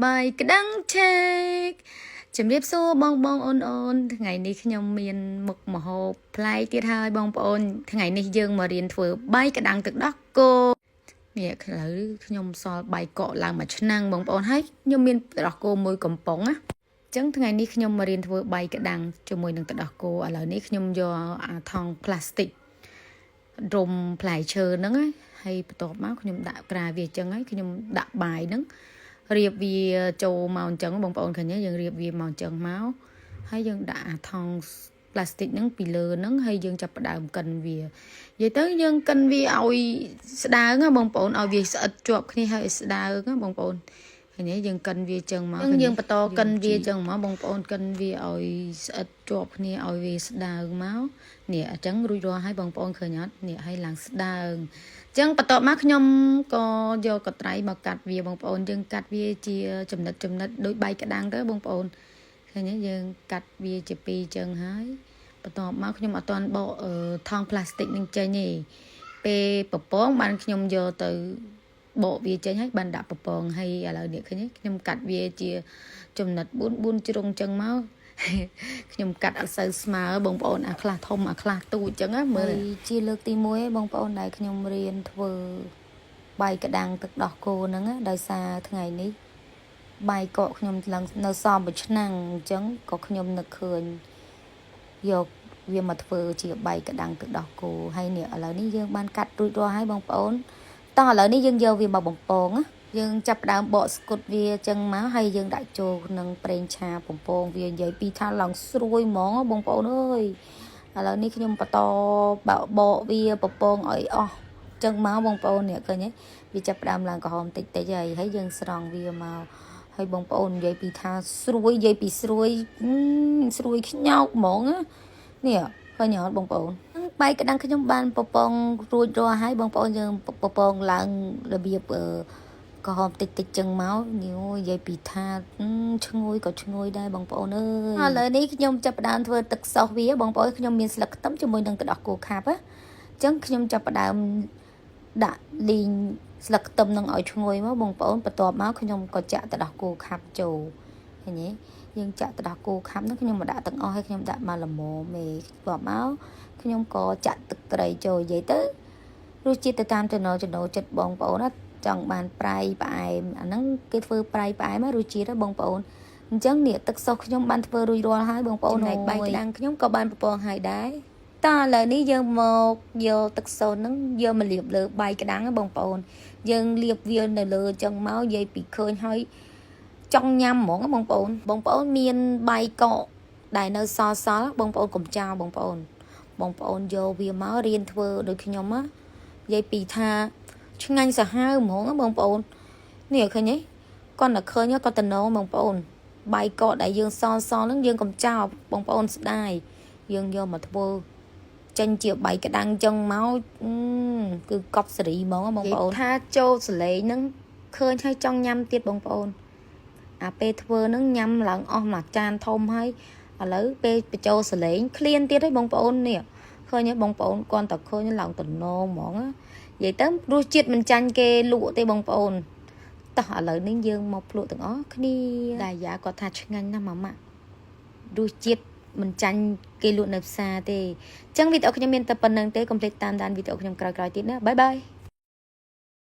បាយក្តាំងឆេកជំរាបសួរបងបងអូនអូនថ្ងៃនេះខ្ញុំមានមុខម្ហូបប្លែកទៀតហើយបងប្អូនថ្ងៃនេះយើងមករៀនធ្វើបាយក្តាំងទឹកដោះគោនេះឥឡូវខ្ញុំសល់បាយកកឡើងមួយឆ្នាំងបងប្អូនហើយខ្ញុំមានទឹកដោះគោមួយកំប៉ុងណាចឹងថ្ងៃនេះខ្ញុំមករៀនធ្វើបាយក្តាំងជាមួយនឹងទឹកដោះគោឥឡូវនេះខ្ញុំយកអាថង់ផ្លាស្ទិក រុំផ្លែឈើហ្នឹងណាហើយបន្ទាប់មកខ្ញុំដាក់ក្រាវាអញ្ចឹងហើយខ្ញុំដាក់បាយហ្នឹងរៀបវាចូលមកអញ្ចឹងបងប្អូនឃើញទេយើងរៀបវាមកអញ្ចឹងមកហើយយើងដាក់អាថង់ផ្លាស្ទិកហ្នឹងពីលើហ្នឹងហើយយើងចាប់ផ្ដើមកិនវានិយាយទៅយើងកិនវាឲ្យស្ដើងណាបងប្អូនឲ្យវាស្អិតជាប់គ្នាហើយឲ្យស្ដើងណាបងប្អូនឃើញទេយើងកិនវាអញ្ចឹងមកយើងបន្តកិនវាអញ្ចឹងមកបងប្អូនកិនវាឲ្យស្អិតជាប់គ្នាឲ្យវាស្ដើងមកនេះអញ្ចឹងរួចរាល់ហើយបងប្អូនឃើញអត់នេះឲ្យឡើងស្ដើងអញ្ចឹងបន្ទាប់មកខ្ញុំក៏យកកត្រៃមកកាត់វាបងប្អូនយើងកាត់វាជាចំណិតចំណិតដូចបាយក្តាំងទៅបងប្អូនឃើញទេយើងកាត់វាជាពីរអញ្ចឹងហើយបន្ទាប់មកខ្ញុំអត់ទាន់បកថង់ផ្លាស្ទិកនឹងចេញទេពេលពពងបានខ្ញុំយកទៅបកវាចេញហើយបានដាក់ពពងហើយឥឡូវនេះឃើញទេខ្ញុំកាត់វាជាចំណិត4 4ជ្រុងអញ្ចឹងមក ខ្ញុំកាត់អត់សូវស្មើបងប្អូនអាខ្លះធំអាខ្លះទូចអញ្ចឹងណាមើល ជាលើកទី1ឯងបងប្អូនដែលខ្ញុំរៀនធ្វើបាយក្តាំងទឹកដោះគោហ្នឹងណាដោយសារថ្ងៃនេះបាយកកខ្ញុំឡើងនៅសមមួយឆ្នាំងអញ្ចឹងក៏ខ្ញុំនឹកឃើញយកវាមកធ្វើជាបាយក្តាំងទឹកដោះគោហើយនេះឥឡូវនេះយើងបានកាត់រួចរាល់ហើយបងប្អូនតោះឥឡូវនេះយើងយកវាមកបំពងណាយើងចាប់ផ្ដើមបកស្គុតវាអញ្ចឹងមកហើយយើងដាក់ចូលក្នុងប្រេងឆាបំពងវានិយាយពីថាឡើងស្រួយហ្មងបងប្អូនអើយឥឡូវនេះខ្ញុំបន្តបកបកវាពពងឲ្យអស់ចឹងមកបងប្អូននេះឃើញទេវាចាប់ផ្ដើមឡើងក្រហមតិចតិចហើយហើយយើងស្រង់វាមកហើយបងប្អូននិយាយពីថាស្រួយនិយាយពីស្រួយស្រួយខ្ញោកហ្មងណានេះឃើញអត់បងប្អូនបាយក្តាំងខ្ញុំបានពពងរួចរាល់ហើយបងប្អូនយើងពពងឡើងរបៀបអឺក្រហមតិចតិចចឹងមកនេះអូនិយាយពីថាឈ្ងុយក៏ឈ្ងុយដែរបងប្អូនអើយឥឡូវនេះខ្ញុំចាប់ផ្ដើមធ្វើទឹកសោសវាបងប្អូនខ្ញុំមានស្លឹកខ្ទឹមជាមួយនឹងទឹកដោះគោខាប់ណាអញ្ចឹងខ្ញុំចាប់ផ្ដើមដាក់លីងស្លឹកខ្ទឹមនឹងឲ្យឈ្ងុយមកបងប្អូនបន្ទាប់មកខ្ញុំក៏ចាក់ទឹកដោះគោខាប់ចូលឃើញទេយើងចាក់ទឹកដោះគោខាប់ហ្នឹងខ្ញុំមកដាក់ទាំងអស់ហើយខ្ញុំដាក់មកល្មមឯងបន្ទាប់មកខ្ញុំក៏ចាក់ទឹកត្រីចូលនិយាយទៅរសជាតិទៅតាមចំណូលចំណូលចិត្តបងប្អូនណាចង់បានប្រៃផ្អែមអាហ្នឹងគេធ្វើប្រៃផ្អែមរសជាតិបងប្អូនអញ្ចឹងនេះទឹកសុសខ្ញុំបានធ្វើរួចរាល់ហើយបងប្អូន ចំណែកបាយក្តាំងខ្ញុំក៏បានពពងហើយដែរ តើឥឡូវនេះយើងមកយកទឹកសូនហ្នឹងយកមកលាបលើបាយក្តាំងបងប្អូនយើងលាបវានៅលើចឹងមកនិយាយពីឃើញហើយចង់ញ៉ាំហ្មងបងប្អូនបងប្អូនមានបាយកកដែលនៅសល់សល់បងប្អូនកុំចោលបងប្អូនបងប្អូនយកវាមករៀនធ្វើដូចខ្ញុំណានិយាយពីថាឆ្ងាញ់សាហាវហ្មងបងប្អូននេះឃើញទេគាត់តែឃើញគាត់តំណងបងប្អូនបាយកកដែលយើងសល់សល់ហ្នឹងយើងកុំចោលបងប្អូនស្ដាយយើងយកមកធ្វើចេញជាបាយក្តាំងចឹងមកគឺកប់សេរីហ្មងបងប្អូន ថាចូលសលេងហ្នឹងឃើញហើយចង់ញ៉ាំទៀតបងប្អូនអាពេលធ្វើហ្នឹងញ៉ាំឡើងអស់មួយចានធំហើយឥឡូវពេលបញ្ចូលសលេងឃ្លានទៀតហើយបងប្អូននេះឃើញទេបងប្អូនគាត់តែឃើញឡើងតំណងហ្មងនិយាយទៅរសជាតិមិនចាញ់គេលក់ទេបងប្អូនតោះឥឡូវនេះយើងមកភ្លក់ទាំងអស់គ្នា តែយ៉ាគាត់ថាឆ្ងាញ់ណាស់ម៉ាម៉ាក់រសជាតិមិនចាញ់គេលក់នៅផ្សារទេអញ្ចឹងវីដេអូខ្ញុំមានតែប៉ុណ្្នឹងទេកុំភ្លេចតាមដានវីដេអូខ្ញុំក្រោយៗទៀតណាbye bye.